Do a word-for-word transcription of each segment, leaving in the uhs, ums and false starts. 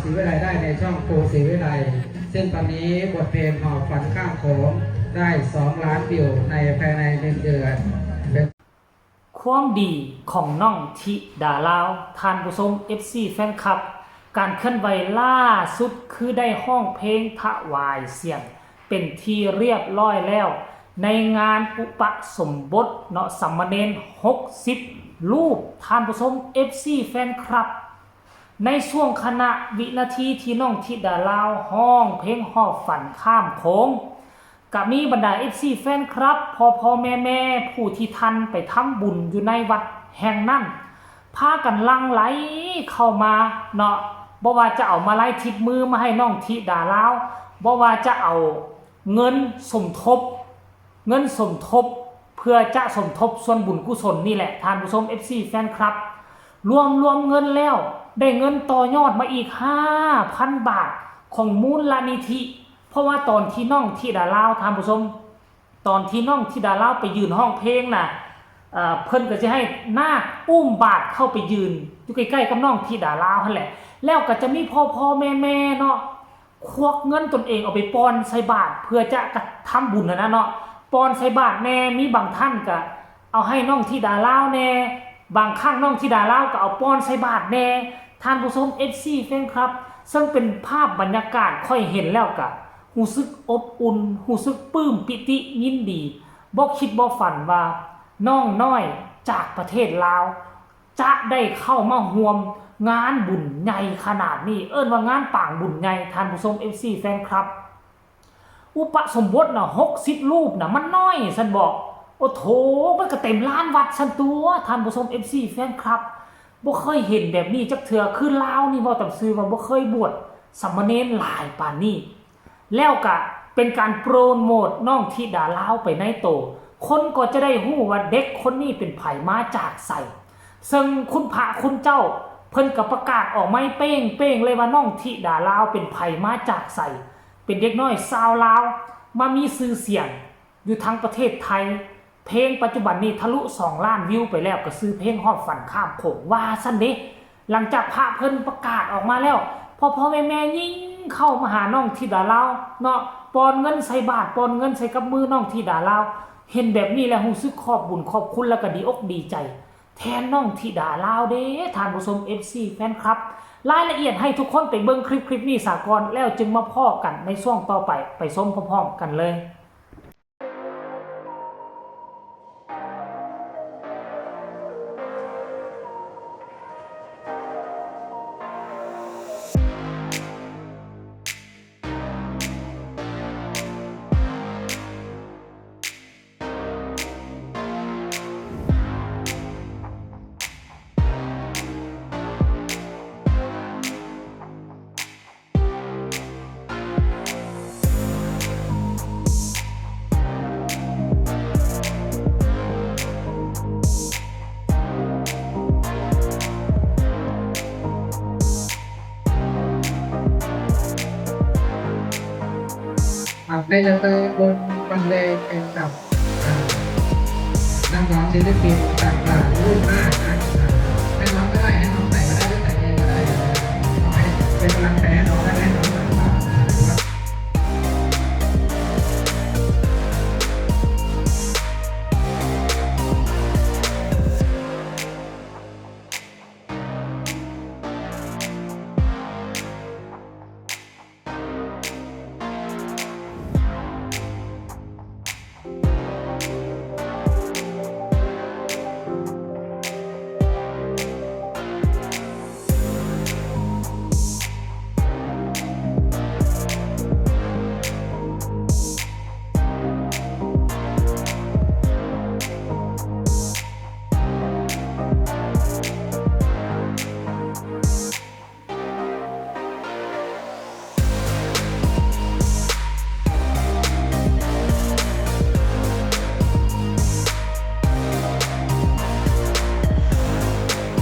ศรีวิไลได้ในช่องครูศรีวิไล ซึ่งตอนนี้บทเพลงหอบฝันข้ามโขงได้สองล้านวิวในภายในหนึ่งเดือน เป็น ความดีของน้องธิดาลาว ท่านผู้ชม เอฟซี แฟนคลับ การเคลื่อนไหวล่าสุดคือได้ฮ้องเพลงถวายเสียง เป็นที่เรียบร้อยแล้ว ในงานอุปสมบทเนาะสามเณรหกสิบรูป ท่านผู้ชม เอฟซี แฟนคลับ ในช่วงขณะวินาทีที่น้องธิดาลาวฮ้องเพลงหอบฝันข้ามโขง ก็มีบรรดา เอฟซี แฟนคลับ พ่อพ่อแม่แม่ผู้ที่ทันไปทำบุญอยู่ในวัดแห่งนั้น พากันหลั่งไหลเข้ามาเนาะ บ่ว่าจะเอามาลัยติดมือมาให้น้องธิดาลาว บ่ว่าจะเอาเงินสมทบ เงินสมทบ เพื่อจะสมทบส่วนบุญกุศลนี่แหละ ท่านผู้ชม เอฟซี แฟนคลับ รวมรวมเงินแล้ว ได้เงินต่อยอดมาอีก ห้าพัน บาท ของมูลนิธิ เพราะว่าตอนที่น้องธิดาลาว ท่านผู้ชม ตอนที่น้องธิดาลาวไปยืนฮ้องเพลงน่ะ เอ่อ เพิ่นก็สิให้นาคอุ้มบาตรเข้าไปยืนอยู่ใกล้ๆกับน้องธิดาลาวหั่นแหละ แล้วก็จะมีพ่อๆแม่ๆเนาะ ควักเงินตนเองเอาไปปอนใส่บาตรเพื่อจะกระทำบุญหั้นนะเนาะ ปอนใส่บาตรแน่ มีบางท่านก็เอาให้น้องธิดาลาวแน่ บางครั้งน้องธิดาลาวก็เอาปอนใส่บาตรแน่ ท่านผู้ชม เอฟซี แฟนคลับ ซึ่งเป็นภาพบรรยากาศข้อยเห็นแล้วก็รู้สึกอบอุ่น รู้สึกปลื้มปิติยินดี บ่คิดบ่ฝันว่าน้องน้อยจากประเทศลาว จะได้เข้ามาร่วมงานบุญใหญ่ขนาดนี้ เอิ้นว่างานปางบุญใหญ่ ท่านผู้ชม เอฟซี แฟนคลับ อุปสมบทน่ะ หกสิบรูปน่ะ มันน้อยซั่นบ่ โอ้โถ มันก็เต็มลานวัดซั่นตั๊ว ท่านผู้ชม เอฟซี แฟนคลับ บ่เคยเห็นแบบนี้จักเทื่อ คือลาวนี่เว้าตามซื่อว่าบ่เคยบวชสามเณรหลายปานนี้ แล้วก็เป็นการโปรโมทน้องธิดาลาวไปในโต คนก็จะได้ฮู้ว่าเด็กคนนี้เป็นไผมาจากไส ซึ่งคุณพระคุณเจ้าเพิ่นก็ประกาศออกมาเป้งๆเลยว่าน้องธิดาลาวเป็นไผมาจากไส เป็นเด็กน้อยชาวลาว มามีชื่อเสียงอยู่ทั้งประเทศไทย เพลงปัจจุบันนี้ทะลุสองล้านวิวไปแล้ว ก็ชื่อเพลงฮอดฝันข้ามโขงว่าซั่นเด้ หลังจากพระเพิ่นประกาศออกมาแล้ว พ่อพ่อแม่แม่ยิ่งเข้ามาหาน้องธิดาลาวเนาะ ปอนเงินใส่บาตร ปอนเงินใส่กับมือน้องธิดาลาว เห็นแบบนี้แล้วรู้สึกขอบบุญขอบคุณแล้วก็ดีอกดีใจ แทนน้องธิดาลาวเด้ ท่านผู้ชม เอฟซี แฟนคลับ รายละเอียดให้ทุกคนไปเบิ่งคลิปคลิปนี้ซะก่อน แล้วจึงมาพ้อกันในช่วงต่อไป ไปชมพร้อมๆกันเลย อ่ะ ให้เราไปบนบรรเลงเป็นกับ อ่า นักร้องศิลปินต่างๆรุ่นมากนะ อ่า ให้น้องก็ได้ ให้น้องใส่ก็ได้ ไม่ใส่เองก็ได้ เอาให้เป็นกำลังใจให้น้อง ให้น้องใส่ก็ได้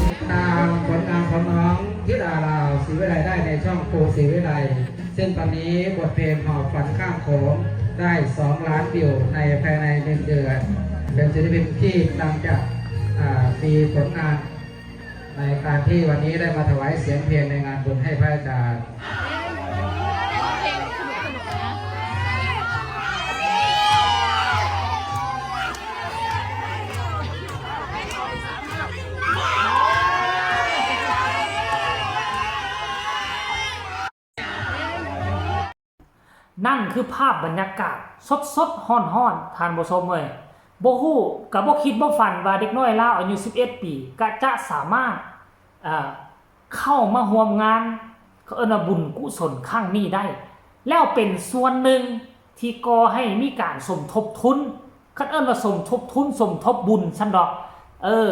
ติดตามผลงานของน้องธิดาลาว ศรีวิไลได้ในช่องครูศรีวิไล ซึ่งตอนนี้บทเพลงหอบฝันข้ามโขงได้สองล้านวิวในภายในหนึ่งเดือน เป็นศิลปินที่กำลังจะ อ่า มีผลงาน ในการที่วันนี้ได้มาถวายเสียงเพลงในงานบุญให้พระอาจารย์ นั่นคือภาพบรรยากาศสดๆ ฮ้อนๆ ท่านผู้ชมเอ้ย บ่ฮู้ ก็บ่คิดบ่ฝันว่าเด็กน้อยลาวอายุสิบเอ็ดปี ก็จะสามารถ เอ่อ เข้ามาร่วมงาน เขาเอิ้นว่าบุญกุศลครั้งนี้ได้ แล้วเป็นส่วนหนึ่งที่ก่อให้มีการสมทบทุน คันเอิ้นว่าสมทบทุน สมทบบุญซั้นดอก เออ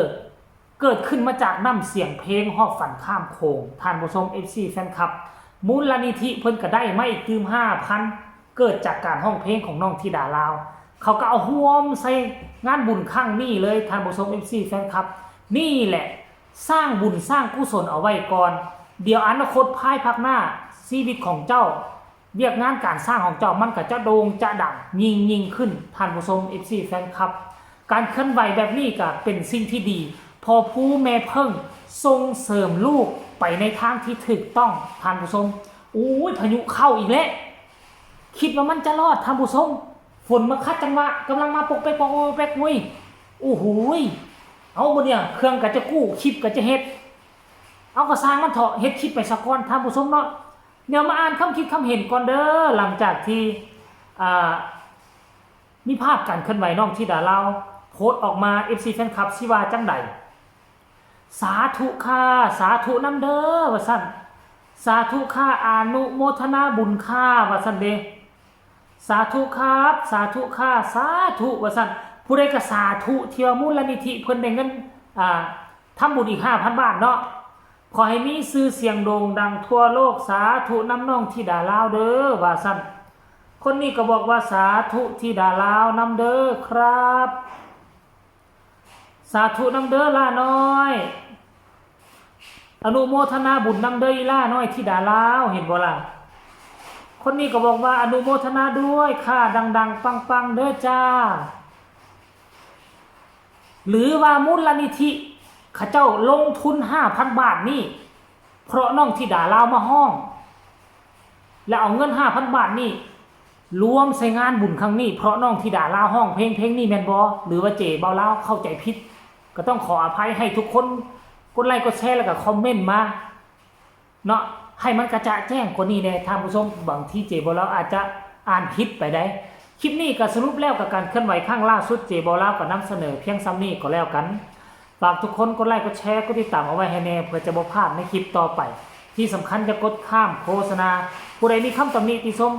เกิดขึ้นมาจากน้ำเสียงเพลงฮอดฝันข้ามโขง ท่านผู้ชม เอฟซี แฟนคลับ มูลนิธิเพิ่นก็ได้มาอีกตื่มห้าพัน เกิดจากการร้องเพลงของน้องธิดาลาว เขาก็เอาร่วมใส่งานบุญครั้งนี้เลย ท่านผู้ชม เอฟซี แฟนคลับ นี่แหละ สร้างบุญสร้างกุศลเอาไว้ก่อน เดี๋ยวอนาคตภายภาคหน้า ชีวิตของเจ้า เวียกงานการสร้างของเจ้ามันก็จะโด่งจะดังยิ่งยิ่งขึ้น ท่านผู้ชม เอฟซี แฟนคลับ การเคลื่อนไหวแบบนี้ก็เป็นสิ่งที่ดี พ่อผู้แม่เพิ่งส่งเสริมลูกไปในทางที่ถูกต้อง ท่านผู้ชม อุ้ย พายุเข้าอีกแล้ว คิดว่ามันจะรอด ท่านผู้ชม ฝนมาขัดจังหวะ กำลังมาปกแป๊กปกแป๊ก อุ้ย โอ้โหย เอาบ่เนี่ย เครื่องก็จะกู้ คลิปก็จะเฮ็ด เอาก็ซ่างมันเถาะ เฮ็ดคลิปไปซะก่อน ท่านผู้ชมเนาะ เดี๋ยวมาอ่านคำคิดคำเห็นก่อนเด้อ หลังจากที่ อ่า มีภาพการเคลื่อนไหวน้องธิดาลาวโพสต์ออกมา เอฟซี แฟนคลับ สิว่าจั่งใด สาธุค่ะ สาธุนำเด้อ ว่าซั่น สาธุค่ะ อนุโมทนาบุญค่ะ ว่าซั่นเด้ สาธุครับ สาธุค่ะ สาธุ ว่าซั่น ผู้ใดก็สาธุที่ว่ามูลนิธิเพิ่นได้เงิน อ่า ทำบุญอีกห้าพันบาทเนาะ ขอให้มีชื่อเสียงโด่งดังทั่วโลก สาธุนำน้องธิดาลาวเด้อ ว่าซั่น คนนี้ก็บอกว่าสาธุธิดาลาวนำเด้อครับ สาธุนำเด้อล่าน้อย อนุโมทนาบุญนำเด้ออีล่าน้อยธิดาลาว เห็นบ่ล่ะ คนนี้ก็บอกว่าอนุโมทนาด้วยค่ะ ดังๆ ปังๆ เด้อจ้า หรือว่ามูลนิธิเขาเจ้าลงทุนห้าพันบาทนี่ เพราะน้องธิดาลาวมาฮ้อง แล้วเอาเงินห้าพันบาทนี่ รวมใส่งานบุญครั้งนี้ เพราะน้องธิดาลาวฮ้องเพลงเพลงนี้แม่นบ่ หรือว่าเจบ่าวลาวเข้าใจผิด ก็ต้องขออภัยให้ทุกคน กดไลค์กดแชร์แล้วก็คอมเมนต์มา เนาะ ให้มันกระจ่างแจ้งกว่านี้แน่ ท่านผู้ชม บางทีเจบ่าวลาวอาจจะอ่านผิดไปได้ คลิปนี้ก็สรุปแล้วกับการเคลื่อนไหวครั้งล่าสุด เจบ่าวลาวก็นำเสนอเพียงส่ำนี้ก็แล้วกัน ฝากทุกคนกดไลค์กดแชร์กดติดตามเอาไว้ให้แน่ เพื่อจะบ่พลาดในคลิปต่อไป ที่สำคัญอย่ากดข้ามโฆษณา ผู้ใดมีคำตำหนิติชม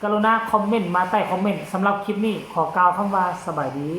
กรุณาคอมเมนต์มาใต้คอมเมนต์ สำหรับคลิปนี้ขอกล่าวคำว่าสบายดี